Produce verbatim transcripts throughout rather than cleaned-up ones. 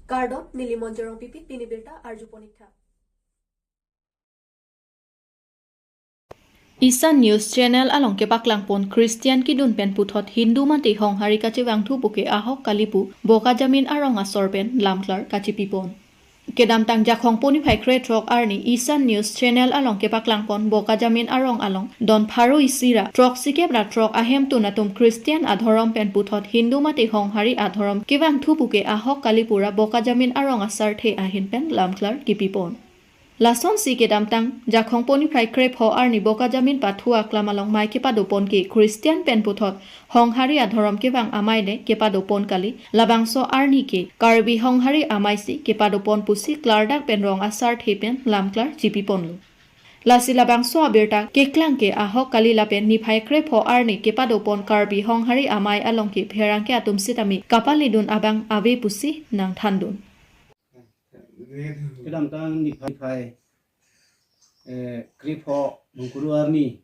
Kardom, neli Monjorong Pipit, pini birta arjupon ik tha. Isan News Channel along kepaklangpon Christian kedun pen puthot Hindu mate Honghari kachevangthu puke ahok kali pu Bokajamin arong asor pen lamklar kachipipon. Kedamtang Jakhong puni phai krethrok arni Isan News Channel along kepaklangpon Bokajamin arong along don pharo isi ra throksikep ra throk ahemtun atum Christian adhorom pen puthot Hindu mate Honghari adhorom kevangthu puke ahok kali pu ra Bokajamin arong asarthe ahin pen lamklar kipipon. Lasonsi kedamtang Jakhong puni phai krepho arni Bokajamin pathu aklam along mei kepadopon ke Christian pen puthot Honghari adhorom kevang amei le kepadopon kali, labangso arni ke Karbi Honghari amei si kepadopon pusi klardak pen rong asarthe pen lamklar chipiponlo. Lasi labangso abirta keklang ke ahok kali lapen niphai krepho arni kepadopon Karbi Honghari amei along ke pherangke atum sitame kapaledun abang ave pusi nangthandun. Kedamtang niphai, eh, krepho bungkuru arni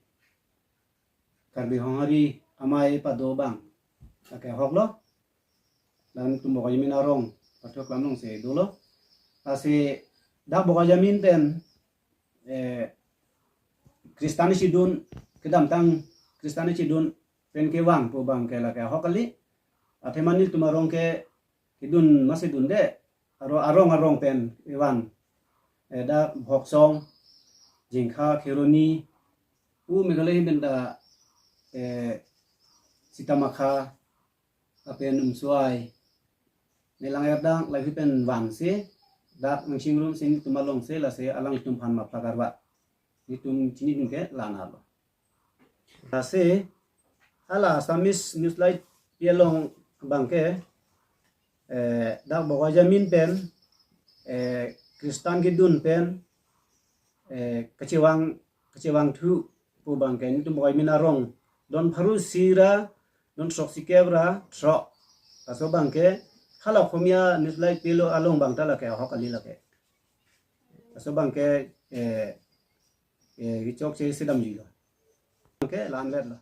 Karbi Honghari amei pado abang lake ahoklo. Latum Bokajamin arong pathu aklam along si dolo. Lasi dak Bokajamin pen, eh, Christian isi dun, kedamtang Christian isi dun pen kevang pu abang ke lake ahok kali. Athema nelitum arong ke kedun masi dunde, aro arong arong pen evan, eh, dak Bhoksong, Jingkha, Kheroni, u Meghalaya ahin pen ta, eh, Sitamakha, lapen Umswai, Nelang Erdang, lahei pen vansi dak nangchingrum si nelitum along si lasi alanglitum aphan mapla karva nelitum chinidun ke la-an lo. Lasi hala Assamese Newslight pi along abang ke, eh, dak Bokajamin pen, eh, Christian kedun pen, eh, kachevang, kachevangthu pu abang ke nelitum Bokajamin arong don pharo isi ra don throksikep ra throk. Laso abang ke hala Akhomiya Newslight pi along abang ta lake ahok kali lake. Laso abang ke, eh, eh, kechokche si damjilo. Abang ke la-anvet lo.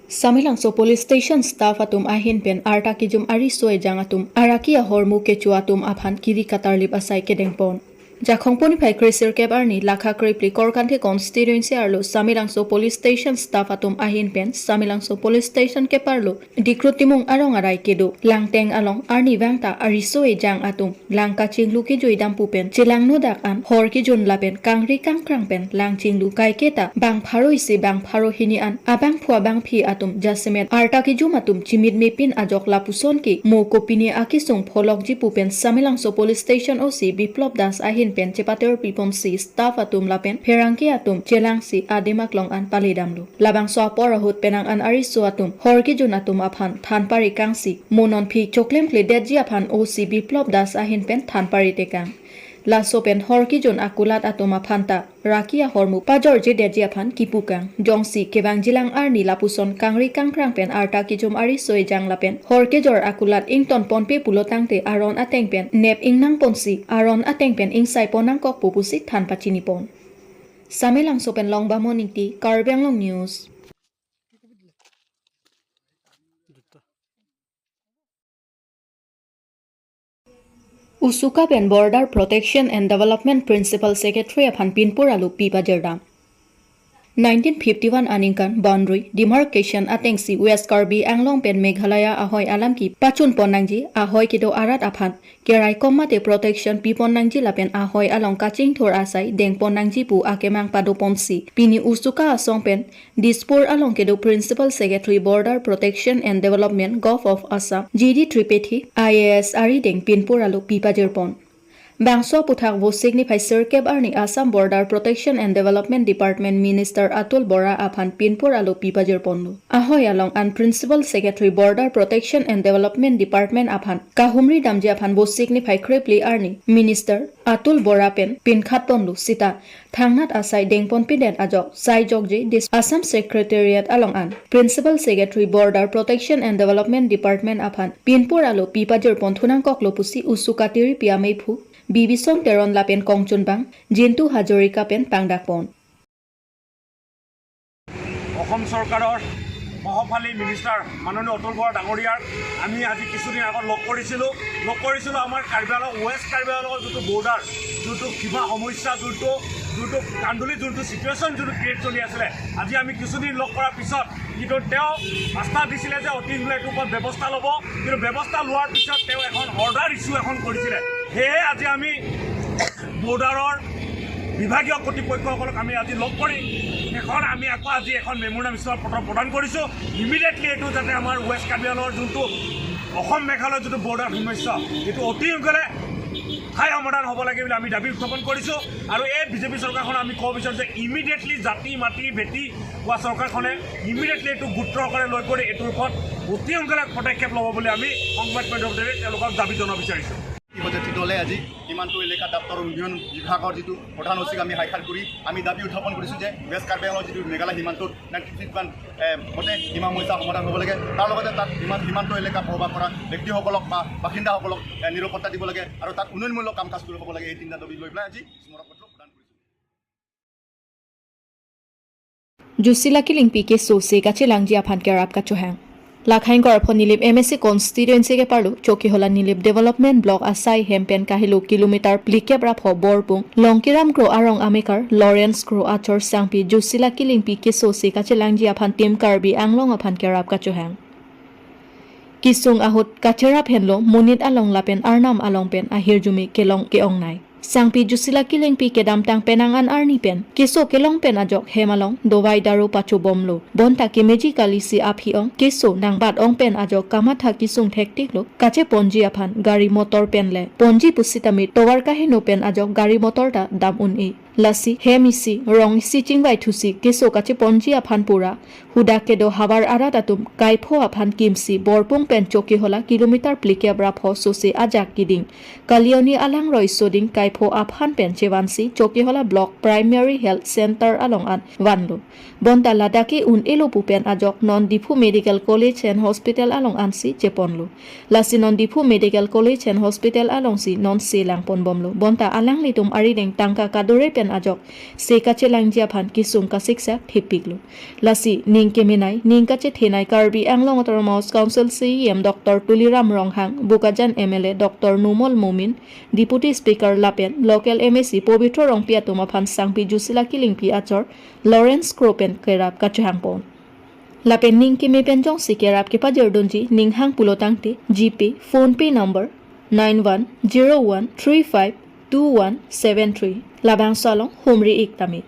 Samelangso Police Station staff atum ahin pen arta kejum ariso ejang atum araki ahormu kecho atum aphan kiri katarlip asai kedengpon. Jakhong puni phai kresirkep arni lakha krephli Korkanthi constituency arlo Samelangso Police Station staff atum ahin pen Samelangso Police Station keparlo Dikru Timung arong arai kedo Langteng along arnivang ta ariso ejang atum lang kachinglu kejui dam pu pen chelangno dak an hor kejun lapen kangri kangkrang pen lang chinglu kaiketa bang pharo isi bang pharo hini an abangphu abangphi atum jasemet arta kejum atum chimit mepin ajok lapuson ke mo kopine akesung pholokji pu pen Samelangso Police Station O C Biplop Das ahin pen chepater piponsi staff atum lapen pherangke atum chelangsi adim aklong an paledamlo. Labangso apor ahut penang an ariso atum hor kejun atum aphan than pari kangsi mo non phi choklemkledetji aphan O C Biplop Das ahin pen than pari tekang. Laso pen hor kejun akulat atum aphan ta raki ahormu pajorjedetji aphan kipukang. Jongsi kevangjilang arni lapuson kangri kangkrang pen arta kejum ariso ejang lapen hor kejor akulat ingtonponpe pulo tangte aron ateng pen nep ingnangponsi aron ateng pen ingsaipon nangkokpo pusi than pachinipon. Samelangso pen Longbamon Ingti, Karbi Anglong News. USUCA pen Border Protection and Development Principal Secretary aphan pinpur alo pi pajirdam. Nineteen fifty-one aningkan boundary demarcation atengsi West Karbi Anglong pen Meghalaya ahoi alam kepachunpon nangji, ahoi kedo arat aphan keraikom mate protection pipon nangji lapen ahoi along kachingthur asai dengpon nangji pu akemang padoponsi pini USUCA asong pen Dispur along kedo Principal Secretary Border Protection and Development, Govt of Assam, G D Tripathi, I A S arideng pinpur alo pi pajirpon. Bangso aphuthak Vosik niphai sirkep arni Assam Border Protection and Development Department Minister Atul Bora aphan pinpur alo pi pajirponlo. Ahoi along an Principal Secretary Border Protection and Development Department aphan kahumri damji aphan Vosik niphai krephli arni Minister Atul Bora pen pinkhatponlo sita thangnat asai dengponpidet ajok sai jokje dis Assam Secretariat along an Principal Secretary Border Protection and Development Department aphan pinpur alo pi pajirpon thunangkoklo pusi USUCA tiripi ameiphu Bibison Teron lapen kongchunbang Jintu Hazarika pen pangdakpon. অসম চৰকাৰৰ সহফালী মিনিষ্টাৰ মাননীয় অতুল বৰা ডাঙৰীয়াৰ আমি আজি কিছুদিন আগত লগ কৰিছিলোঁ। লগ কৰিছিলোঁ আমাৰ কাৰ্বি আংলং, ৱেষ্ট কাৰ্বি আংলঙৰ যিটো বৰ্ডাৰ, যিটো সীমা সমস্যা, যোনটো, যোনটো কান্দুলি যোনটো চিটুৱেশ্যন, যোনটো ক্ৰিয়েট চলি আছিলে, আজি আমি কিছুদিন লগ কৰাৰ পিছত কিন্তু তেওঁ আশ্বাস দিছিলে যে অতি শীঘ্ৰে এইটোৰ ওপৰত ব্যৱস্থা ল'ব। কিন্তু ব্যৱস্থা লোৱাৰ পিছত তেওঁ এখন অৰ্ডাৰ ইছ্যু এখন কৰিছিলে। সেয়েহে আজি আমি বৰ্ডাৰৰ বিভাগীয় কৰ্তৃপক্ষসকলক আমি আজি লগ কৰি এখন, আমি আকৌ আজি এখন মেমৰেণ্ডাম স্থলত পত্ৰ প্ৰদান কৰিছোঁ। ইমিডিয়েটলি এইটো যাতে আমাৰ ৱেষ্ট কাৰ্বি আংলঙৰ যোনটো অসম মেঘালয়ৰ যিটো বৰ্ডাৰ সমস্যা, এইটো অতি সোনকালে স্থায়ী সমাধান হ'ব লাগে বুলি আমি দাবী উত্থাপন কৰিছোঁ। আৰু এই বিজেপি চৰকাৰখনক আমি ক'ব বিচাৰোঁ যে ইমিডিয়েটলি জাতি মাটি ভেটি হোৱা চৰকাৰখনে ইমিডিয়েটলি এইটো গুৰুত্ব সহকাৰে লৈ কৰি এইটোৰ ওপৰত অতি সোনকালে পদক্ষেপ ল'ব বুলি আমি সংবাদ মাধ্যমৰ জৰিয়তে তেওঁলোকক দাবী জনাব বিচাৰিছোঁ। ইতিমধ্যে ঠিক হ'লে আজি সীমান্ত এলেকা দপ্তৰ উন্নয়ন বিভাগৰ যিটো প্ৰধান অ চিক আমি সাক্ষাৎ কৰি আমি দাবী উত্থাপন কৰিছোঁ যে ৱেষ্ট কাৰ্বি আংলঙৰ যিটো মেঘালয় সীমান্তত নাইণ্টি ফিট মান, এ, মতে সীমা সমস্যা সমাধান হ'ব লাগে। তাৰ লগতে তাত সীমা-, সীমান্ত এলেকা বসবাস কৰা ব্যক্তিসকলক বা বাসিন্দাসকলক, এ, নিৰাপত্তা দিব লাগে আৰু তাত উন্নয়নমূলক কাম কাজ কৰিব লাগে। এই তিনিটা দাবী লৈ পেলাই আজি স্মাৰক পত্ৰ প্ৰদান কৰিছোঁ। Jusila Kilingpi keso se kachelangji aphan kerap kachohang. Lakhain Korapho Nilip M A C constituency keparlo Chokihola Nilip Development Block asai hem pen kahelo kilometer phlikep ra pho Borpung Longkiram Kro arong amekar Lawrence Kro achor sangpi Jusila Kilingpi keso se kachelangji aphan Team Karbi Anglong aphan kerap kachohang. Kesung ahut kacherap henlo monit along lapen arnam along pen ahirjume kelong ke-ongnei. Sangpi Jusila Kilingpi kedamtang penang an arni pen keso kelong pen ajok hem along dovai daru pachobomlo. Bonta kemeji kali si aphi ong keso nangbat ong pen ajok kamatha kesung thektiklo. Kacheponji aphan gari motor pen le ponji pusitame tovar kaheno pen ajok gari motor ta dam un-e. Lasi hem isi, rong isi chingvai thusi keso kacheponji aphan pura hudak kedo havar arat atum kaipho aphan kimsi Borpung pen Chokihola kilometer phlikep ra pho sose ajak keding Kalioni alang roi soding kaipho aphan pen chevansi Chokihola Block Primary Health Center along an vanlo. Bonta ladak ke un-elo pu pen ajok non Diphu Medical College and Hospital along ansi cheponlo. Lasi non Diphu Medical College and Hospital alongsi non se langponbomlo. Bonta alanglitum arideng tangka kadore pen ajok se kachelangji aphan kesung kasiksak thepiklo. Lasi ning kemenei, ning kachethenei Karbi Anglong Autonomous Council C E M Doctor Tuliram Ronghang, Bokajan M L A Doctor Numal Momin, Deputy Speaker lapen local M A C Pobitro Rongpi atum aphan sangpi Jusila Kilingpi achor Lawrence Kro pen kerap kachohangpon. Lapen ning keme pen jongsi kerap kepajirdunji ning hang pulo tangte GPay, PhonePe number nine one zero one three five two one seven three. Labangso along humri ik tame.